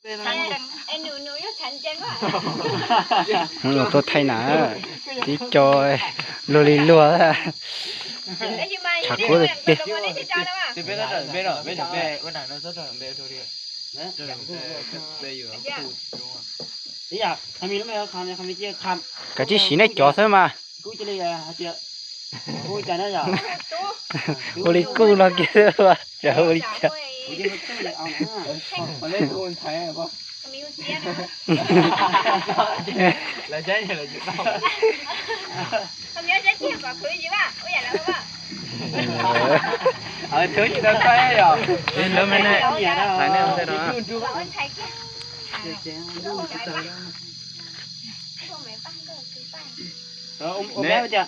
Los tuaj thaij na, tib co luag li luag, tshav kub tiag tiag. Kav tsij siv nej cov xwb mas. Ua li kuj no kiag, ua li cas.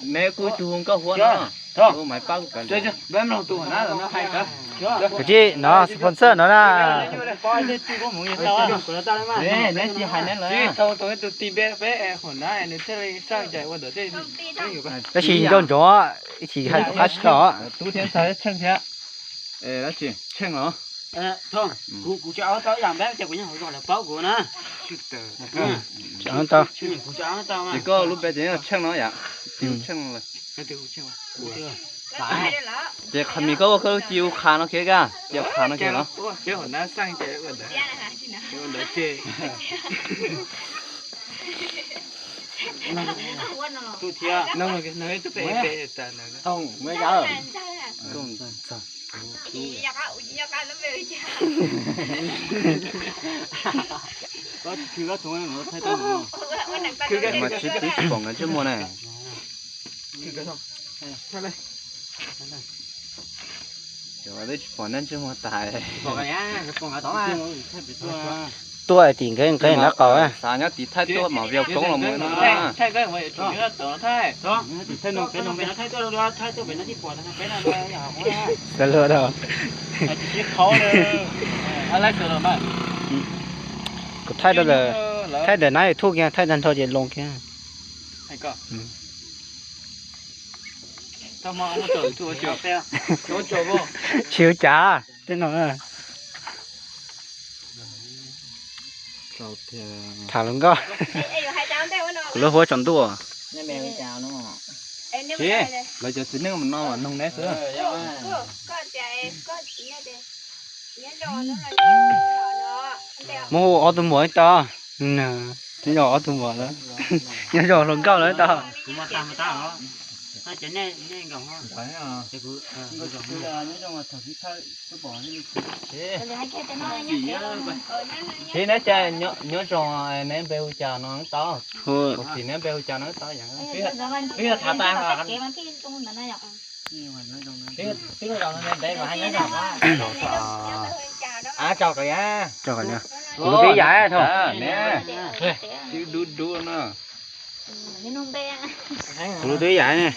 Neb kuj tug nkauj huab no. Kav tsij no sponsor no na. Tab sis ncauj ntsoov, ib chim hais qab tsis tau. Tab sis Tsheej os. Kuv tsis au tau ib yam npeb ces kuv yeej hauv zog lawv paub kuv na. Tsis au tau. Ces koj lub npe ces yog Tsheej no yom? Tis hu Tsheej lawm. Ces qhov mis koj ua koj lub ci hu Qha no kiag, ci hu Qha no kiag los? Mas tsis pom nkawd ntsej muag na. Cov twb tsis pom ntsej muag tas. Tuaj tim nkawd nqe nab qaus. Xav nyob tim thaij tuaj mam vias koob los mus no. Xav luag rau. Kuv thaij rau, thaij ntawm nab YouTube kiag, thaij tag nrho ces loo kiag. Tsis ua cas tej no. Tham hluas nkauj. Kuv lub huab tsaus ntuj. Lawv cov txiv neej mus no mas noog neb xwb. Muab hu ob tug muam ib tau. Nyob zoo ob tug muam lawm. Nyob zoo hluas nkauj lawm ib tau. Txiv neb cas nyob zoo, neb npe hu cas no tau? Kuv txiv neb npe hu cas no tau? Twb yog thav tas. Tsaug kawg yam. Kuv lub twb yam thaum. Dub dub no. Kuv lub twb yam ne.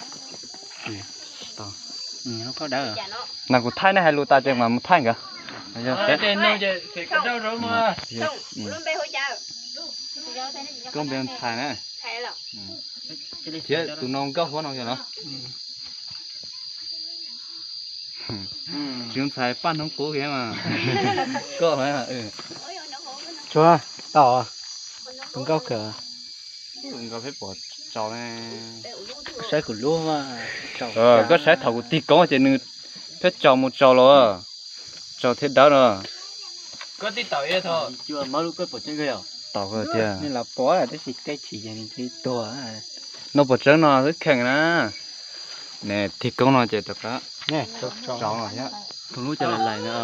Na kuv thaij nej hais lus tas ces mam mus thaij nkawd. Koj npe ntxhais na. Thiab tus no nkauj huab no yog los? Tsis ntxhais paj hnub qub kiag mas. Koj tsuag tau. Tus nkauj kawg. Nkauj peb pom tsaus ne. Saib kuv lub mas. Koj saib thaum kuv tig koob ces nws peb tsaus mus tsaus los, tsaus thiab dawb no. Tau tiag. No pom tseeb no twb kheej na. Ne tig koob no ces rov qab tsaus no thiab. Tus lub cas lais lais no.